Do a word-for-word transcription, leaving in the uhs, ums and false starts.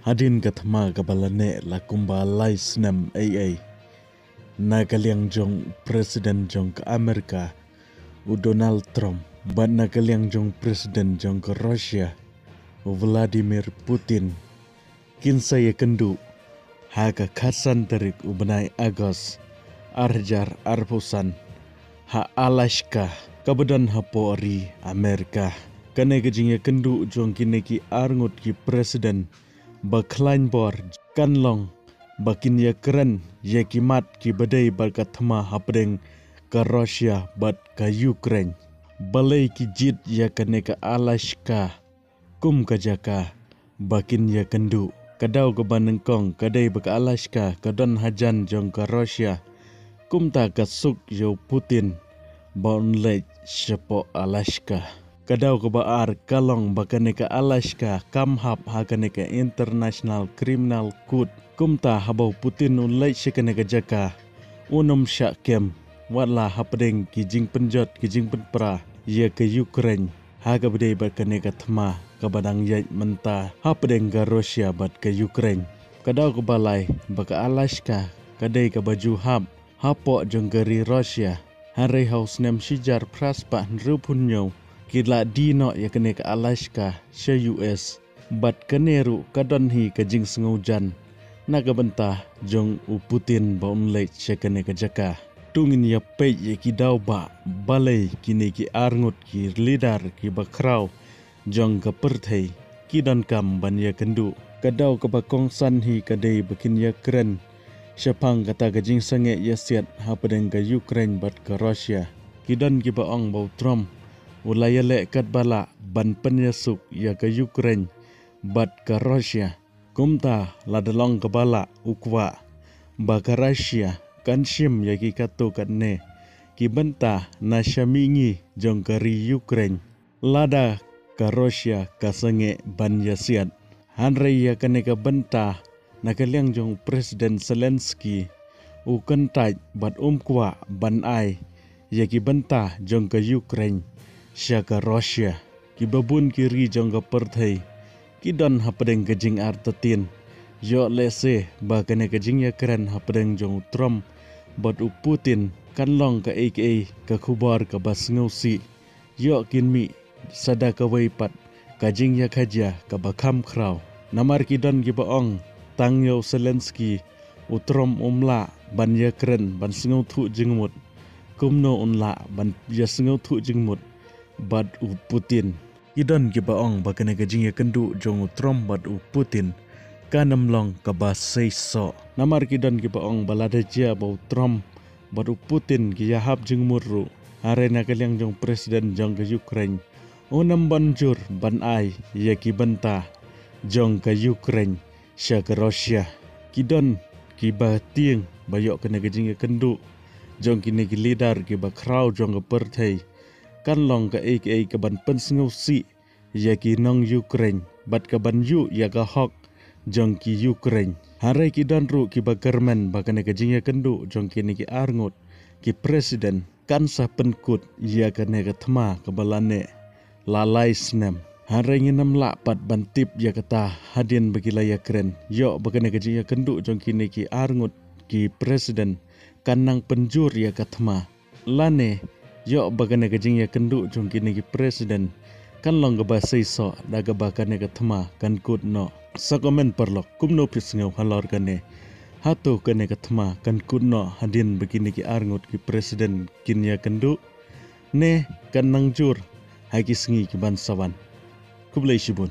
Hadien ka thma kaba la neh la kumba lai snem ei ei, na ka liang jong President jong ka Amerika u Donald Trump bad na ka liang jong President jong ka Russia u Vladimir Putin, kin sa ïakynduh ha ka khatsan tarik u bnai August ar hajar arphew san ha Alaska, kaba don hapoh ri Amerika. Kane ka jingïakynduh jong kine ki arngut ki president ba khlaiñ bor kan long ba kin ïakren ïa ki mat kiba dei bad ka thma hapdeng ka Russia bad ka Ukraine. Balei ki jied ïa kane ka Alaska kum ka jaka ba kin ïakynduh? Ka daw kaba nyngkong ka dei ba ka Alaska ka don hajan jong ka Russia, kumta ka suk ïa u Putin ba un leit shapoh Alaska. Ka daw kaba ar ka long ba kane ka Alaska kam hap ha kane ka International Criminal Court. Kumta haba u Putin u leit sha kane ka jaka, un ym shah kem wat la hapdeng ki jingpynjot ki jingpynpra ïa ka Ukraine ha kaba dei bad kane ka thma kaba dang ïaid mynta hapdeng ka Russia bad ka Ukraine. Ka daw kaba lai ba ka Alaska ka dei kaba ju hap hapoh jong ka ri Russia. Hynrei ha u snem shi hajar phra spah hynriewphew hynñiew ki la die noh ïa kane ka Alaska sha U S. Bad kane ruh ka don hi ka jingsngewjan na ka bynta jong u Putin ba un leit sha kane ka jaka. To ngin ïa peit ïa ki daw ba balei kine ki arngut ki leader kiba khraw jong ka pyrthei ki donkam ban ïakynduh. Ka daw kaba kongsan hi ka dei ba kin ïakren shaphang kata ka jingsangeh ïasiat hapdeng ka Ukraine bad ka Russia. Ki don kiba ong ba u Trump u la ïaleh katba lah ban pynïasuk ïa ka Ukraine bad ka Russia. Kumta lada long kaba lah u kwah ba ka Russia kan shim ïa ki katto katne ki bynta na sha mihngi jong ka ri Ukraine lada ka Russia ka sangeh ban ïasiat. Hynrei ïa kane ka bynta na ka liang jong President Zelensky u kyntait bad um kwah ban ai ïa ki bynta jong ka Ukraine sha ka Russia. Kiba bun ki ri jong ka pyrthei ki don hapdeng ka jingartatien. Ïoh lehse ba kane ka jingïakren hapdeng jong u Trump bad u Putin kan long kaei kaei ka khubor kaba sngewsih. Ïoh kin mih sa da kawei pat ka jingïakajia kaba kham khraw. Namar ki don kiba ong tang ïa u Zelensky u Trump um lah ban ïakren ban sngewthuh jingmut, kumno un lah ban ïa sngewthuh jingmut bad u Putin. Ki don kiba ong ba kane ka jingïakynduh jong u Trump bad u Putin kan ym long kaba seisoh. Namar ki don kiba ong ba lada jia ba u Trump bad u Putin ki ïahap jingmut ruh, hynrei na ka liang jong President jong ka Ukraine un ym ban jur ban ai ïa ki bynta jong ka Ukraine sha ka Russia. Ki don kiba tieng ba ïoh kane ka jingïakynduh jong kine ki leader kiba khraw jong ka pyrthei kan long kaei kaei kaban pynsngewsih ïa ki nong Ukraine bad kaban ïuh ïa ka hok jong ki Ukraine. Hynrei ki don ruh kiba kyrmen ba kane ka jingïakynduh jong kine ki arngut ki president kan sa pynkut ïa kane ka thma kaba la neh la lai snem. Hynrei ngin ym lah pat ban tip ïa kata hadien ba ki la ïakren. Ïoh ba kane ka jingïakynduh jong kine ki arngut ki president kan nang pynjur ïa ka thma. Lane ïoh ba kane ka jingïakynduh jong kine ki president kan long kaba seisoh da kaba kane ka thma kan kut noh. Sa comment paralok kumno phi sngew halor kane. Hato kane ka thma kan kut noh hadien ba kine ki arngut ki president kin ïakynduh, ne kan nang jur ha ki sngi kiban sa wan? Khublei shibun.